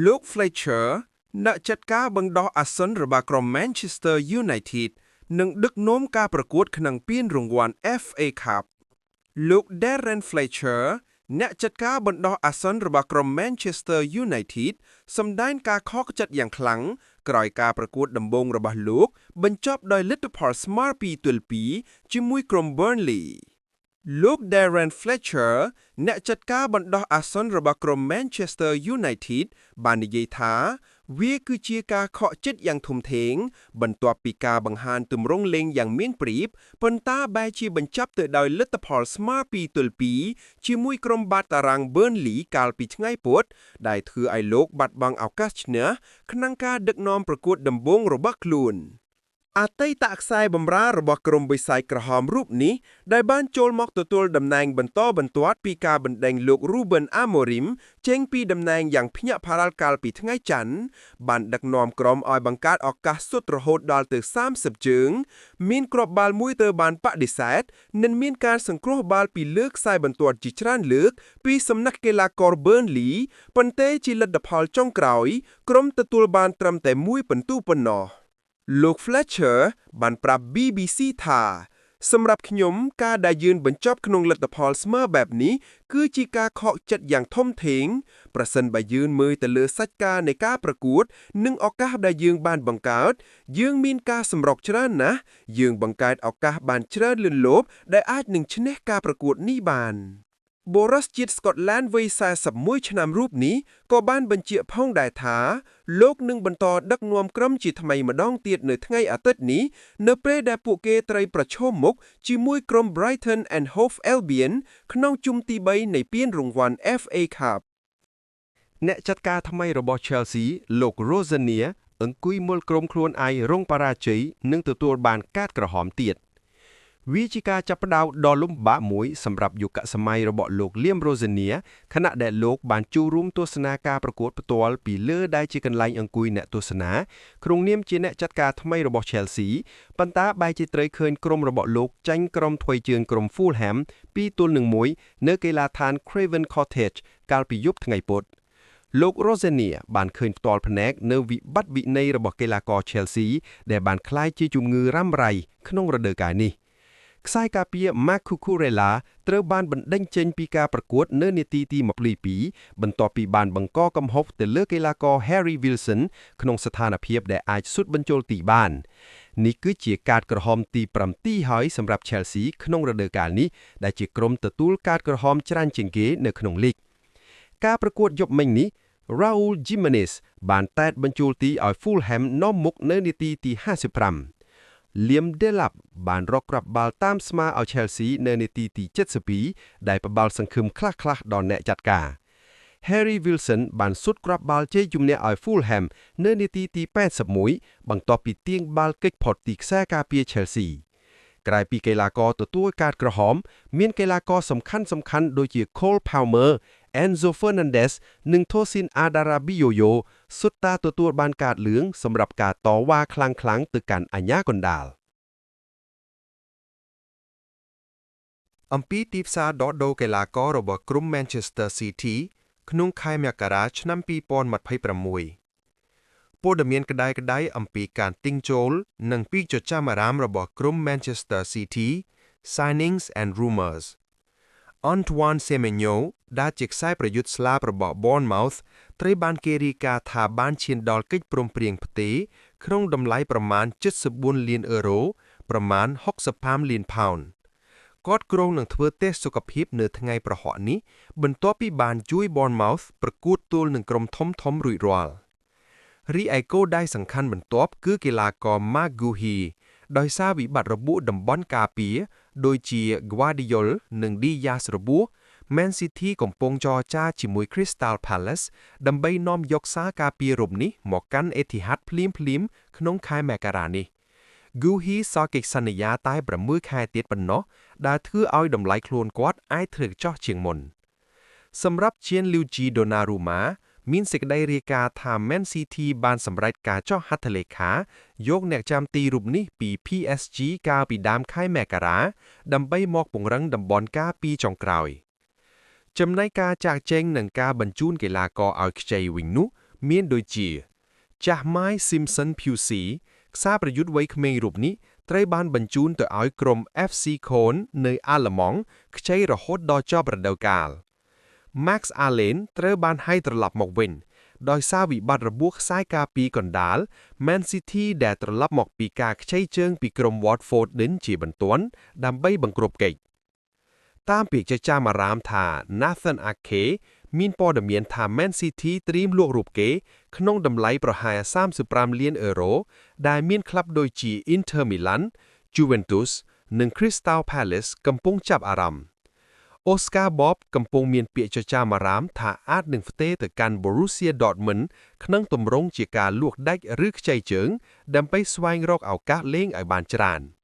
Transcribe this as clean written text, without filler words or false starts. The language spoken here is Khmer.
លោក Fletcher អ្នកចាត់ការបណ្ដោះអាសន្នរបស់ក្រុម Manchester United នឹងដឹកនាំការប្រកួតក្នុងពានរង្វាន់ FA Cup លោក Darren Fletcher អ្នកចាត់ការបណ្ដោះអាសន្នរបស់ក្រុម Manchester United សម្ដែងការខកចិត្តយ៉ាងខ្លាំងក្រោយការប្រកួតដំបូងរបស់លោក បញ្ចប់ដោយលទ្ធផលស្មើ2ទល់2ជាមួយក្រុម Burnley លោក Darren Fletcher អ្នកចាត់ការបណ្ដោះអាសន្នរបស់ក្រុម Manchester United បាននិយាយថា វាគឺជាការខកចិត្តយ៉ាងធំធេង បន្ទាប់ពីការបង្ហាញទម្រង់លេងយ៉ាងមានប្រៀបប៉ុន្តែបែរជាបញ្ចប់ទៅដោយលទ្ធផលស្មើ2ទល់2ជាមួយក្រុមបាល់តារាង Burnley កាលពីថ្ងៃពុធដែលធ្វើឲ្យលោកបាត់បង់ឱកាសឈ្នះក្នុងការដឹកនាំប្រកួតដំបូងរបស់ខ្លួន អតីតខ្សែបម្រើរបស់ក្រុមបិសាចក្រហមរូបនេះដែលបានចូលមកទទួលតំណែងបន្តបន្ទាប់ពីការបណ្ដេញលោក Ruben Amorim ចេញពីតំណែងយ៉ាងភ្ញាក់ផ្អើលកាលពីថ្ងៃច័ន្ទបានដឹកនាំក្រុមឲ្យបង្កើតឱកាសសុទ្ធរហូតដល់ទៅ30ជើង មានគ្រាប់បាល់មួយទៅបានបដិសេធនិងមានការសង្គ្រោះបាល់ពីលើខ្សែបន្ទាត់ជាច្រើនលើកពីសំណាក់កីឡាករ Burnley ប៉ុន្តែជាលទ្ធផលចុងក្រោយក្រុមទទួលបានត្រឹមតែមួយពិន្ទុប៉ុណ្ណោះ លោក Fletcher បានប្រាប់ BBC ថាសម្រាប់ខ្ញុំការដែលយើងបញ្ចប់ក្នុងលទ្ធផលស្មើបែបនេះគឺជាការខកចិត្តយ៉ាងធំធេងប្រសិនបើយើងមើលទៅលើសាច់ការនៃការប្រកួត និងឱកាសដែលយើងបានបង្កើតយើងមានការសម្រុកច្រើនណាស់យើងបង្កើតឱកាសបានច្រើនលឿនលោបដែលអាចនឹងឈ្នះការប្រកួតនេះបាន បុរសជាតិស្កុតឡែនវ័យ41ឆ្នាំរូបនេះក៏បានបញ្ជាក់ផងដែរថាលោកនឹងបន្តដឹកនាំក្រុមជាថ្មីម្ដងទៀតនៅថ្ងៃអាទិត្យនេះនៅពេលដែលពួកគេត្រូវប្រឈមមុខជាមួយក្រុម Brighton and Hove Albion ក្នុងជុំទី3នៃពានរង្វាន់ FA Cup អ្នកចាត់ការថ្មីរបស់ Chelsea លោក Rosenior អង្គុយមើលក្រុមខ្លួនឯងរងបរាជ័យនិងទទួលបានកាតក្រហមទៀតវាជាការចាប់ផ្ដើមដ៏លំបាកមួយសម្រាប់យុគសម័យរបស់លោក Liam Rosenior ខណៈដែលលោកបានចូលរួមទស្សនាការប្រកួតផ្ទាល់ពីលើដែលជាកន្លែងអង្គុយអ្នកទស្សនាក្នុងនាមជាអ្នកចាត់ការថ្មីរបស់ Chelsea ប៉ុន្តែបែរជាត្រូវឃើញក្រុមរបស់លោកចាញ់ក្រុមថ្វីជើងក្រុម Fulham 2-1នៅកីឡាដ្ឋាន Craven Cottage កាលពីយប់ថ្ងៃពុធលោក Rosenior បានឃើញផ្ទាល់ភ្នែកនៅវិបត្តិវិន័យរបស់កីឡាករ Chelsea ដែលបានក្លាយជាជំងឺរ៉ាំរ៉ៃក្នុងរដូវកាលនេះខ្សែការពារ Marc Cucurella ត្រូវបានបណ្ដេញចេញពីការប្រកួតនៅនាទីទី22បន្ទាប់ពីបានបង្កកំហុសទៅលើកីឡាករ Harry Wilson ក្នុងស្ថានភាពដែលអាចស៊ុតបញ្ចូលទីបាននេះគឺជាកាតក្រហមទី7ហើយសម្រាប់ Chelsea ក្នុងរដូវកាលនេះដែលជាក្រុមទទួលកាតក្រហមច្រើនជាងគេនៅក្នុងលីកការប្រកួតយប់មិញនេះ Raul Jimenez បានតែតបញ្ចូលទីឲ្យ Fulham នាំមុខនៅនាទីទី55 Liam Delap បានរកគ្រាប់បាល់តាមស្មាឲ្យ Chelsea នៅនាទីទី72ដែលផ្ដល់សង្ឃឹមខ្លះៗដល់អ្នកចាត់ការ Harry Wilson បានស៊ុតគ្រាប់បាល់ជ័យជំនះឲ្យ Fulham នៅនាទីទី81បន្ទាប់ពីទាញបាល់គេចផុតទីខ្សែការពារ Chelsea ក្រៅពីកីឡាករទទួលកាតក្រហម មានកីឡាករសំខាន់សំខាន់ដូចជា Cole Palmer, Enzo Fernandez និង Tosin Adarabioyo សុទ្ធតែទទួលបានកាតលឿងសម្រាប់ការតវ៉ាខ្លាំងៗទៅកាន់អាជ្ញាកណ្ដាល អំពីទីផ្សារដោះដូរកីឡាកររបស់ក្រុម Manchester City ក្នុងខែមករាឆ្នាំ2026ព័ត៌មានក្ដៅៗអំពីការទិញចូលនិងពីចចាមអារាមរបស់ក្រុម Manchester City Signings and Rumors Antoine Semenyo ដែលជាខ្សែប្រយុទ្ធស្លាបរបស់ Bournemouth ត្រូវបានគេរាយការណ៍ថាបានឈានដល់កិច្ចព្រមព្រៀងផ្ទេរក្នុងតម្លៃប្រមាណ74លានអឺរ៉ូប្រមាណ65លានផោនគាត់គ្រោងនឹងធ្វើតេស្តសុខភាពនៅថ្ងៃប្រហ័សនេះបន្ទាប់ពីបានជួយ Bournemouth ប្រកួតទល់នឹងក្រុមធំៗរួចរាល់រីឯគោលដៅសំខាន់បន្ទាប់គឺកីឡាករ Marc Guehi ដោយសារវិបត្តិរបួសតំបន់ការពារដូចជា Gvardiol និង Dias របួស Man City កំពុងចរចាជាមួយ Crystal Palace ដើម្បីនាំយកសារការពាររូបនេះមកកាន់ Etihad ភ្លាមៗក្នុងខែមករានេះ Guehi សល់កិច្ចសន្យាតែ6ខែទៀតប៉ុណ្ណោះដែលធ្វើឲ្យតម្លៃខ្លួនគាត់អាចធ្លាក់ចុះជាងមុនសម្រាប់ Gianluigi Donnarumma មានសេចក្តីរាយការណ៍ថា Man City បានសម្រេចការចុះហត្ថលេខាយកអ្នកចាំទីរូបនេះពី PSG កាលពីដើមខែមករាដើម្បីមកពង្រឹងតំបន់ការពារចុងក្រោយចំណែកការចាកចេញនិងការបញ្ជូនកីឡាករឲ្យខ្ចីវិញនោះ មានដូចជា ចាស់ម៉ាយ Simpson QC ខ្សែប្រយុទ្ធវ័យក្មេងរូបនេះត្រូវបានបញ្ជូនទៅឲ្យក្រុម FC Köln នៅអាល្លឺម៉ង់ខ្ចីរហូតដល់ចប់រដូវកាល Max Allen ត្រូវបានហៅត្រឡប់មកវិញដោយសារវិបត្តិរបួសខ្សែការពារកណ្ដាល Man City ដែលត្រឡប់មកពីការខ្ចីជើងពីក្រុម Watford ដិនជាបន្ទាន់ដើម្បីបង្ក្រប់កិច្ចតាមពាក្យចចាមអារាមថា Nathan Ake មានព័ត៌មានថា Man City ត្រៀមលក់រូបគេ ក្នុងតម្លៃប្រហែល35លានអឺរ៉ូដែលមានក្លឹបដូចជា Inter Milan, Juventus និង Crystal Palace កំពុងចាប់អារម្មណ៍ Oscar Bob កំពុងមានពាក្យចចាមអារាមថាអាចនឹងផ្ទេរទៅកាន់ Borussia Dortmund ក្នុងទម្រង់ជាការលក់ដាច់ឬខ្ចីជើងដើម្បីស្វែងរកឱកាសលេងឲ្យបានច្រើន។